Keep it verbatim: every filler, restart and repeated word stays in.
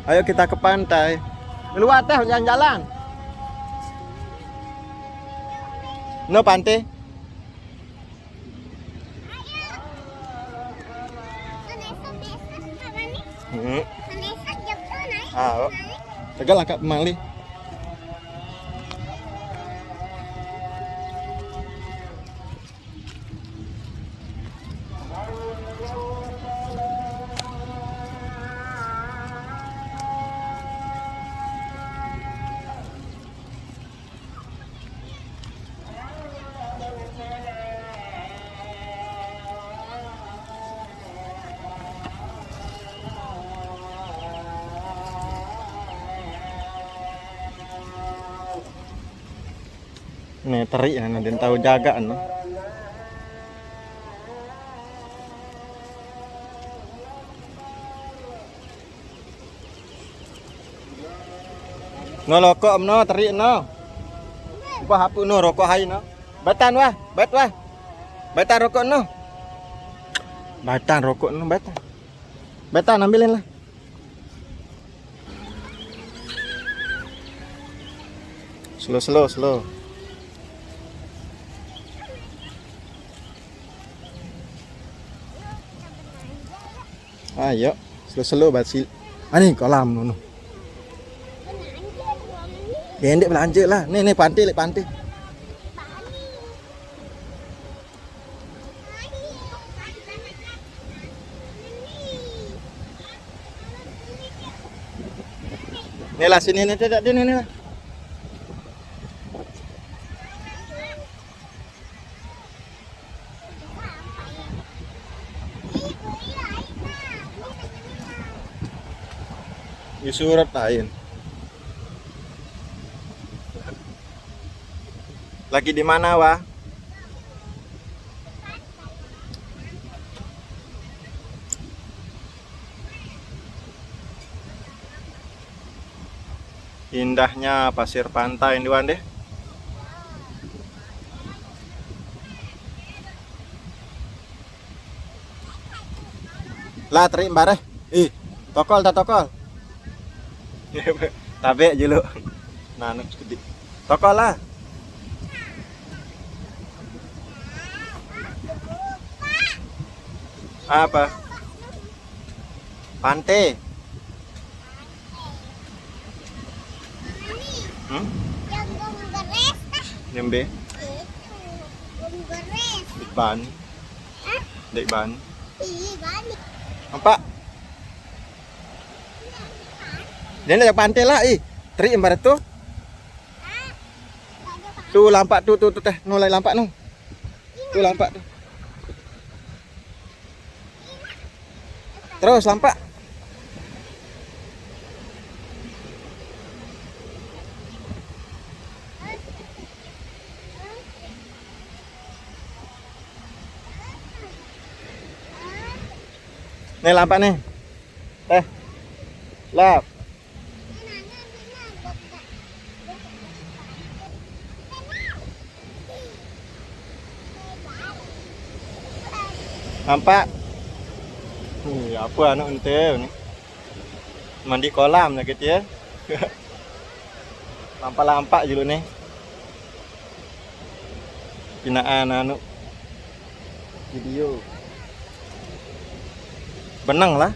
Ayo kita ke pantai. Keluar teh jalan-jalan. No pantai. Hmm. Ah, oh. Tegal angkat pemali. Nih, teri nah, den tahu jaga no. No rokok no, teri no. Upah apa no rokok hai no. Batan wah, bat wah. Batan rokok no. Batan rokok no, batan. Batan ambilin lah. Slow, slow, slow. Ayo, slow, slow bat sil. Ani kolam no. Gendek belanja lah. Nih, nih pantai, lihat pantai. Nih lah sini nih, tidak, nih, nih, nih. Di surat lain. Lagi di mana, Wah? Indahnya pasir pantai, Dewan deh. Lah, teri mbareh. Ih, tokol, tak tokol. Tabe julu. Nah, anu sedih. Tokol lah. Apa? Pante. Hmm? Yang gomberes tah. Nyembe. Itu. Gomberes. Di ban. Hah? Di ban. Ih, balik. Nampak? Dia nak pante lah, ih. Teri mbareh tu. Hah? Tuh lampak tuh, tuh, tuh teh. No, lai lampak no. Tuh lampak tuh. Terus lampak. Nih lampak nih. Teh. Lap. Nampak? Nih, apa anu ente ni? Mandi kolam lah gitu ya. Lampak-lampak julu nih. Pinaan anu video. Benang lah.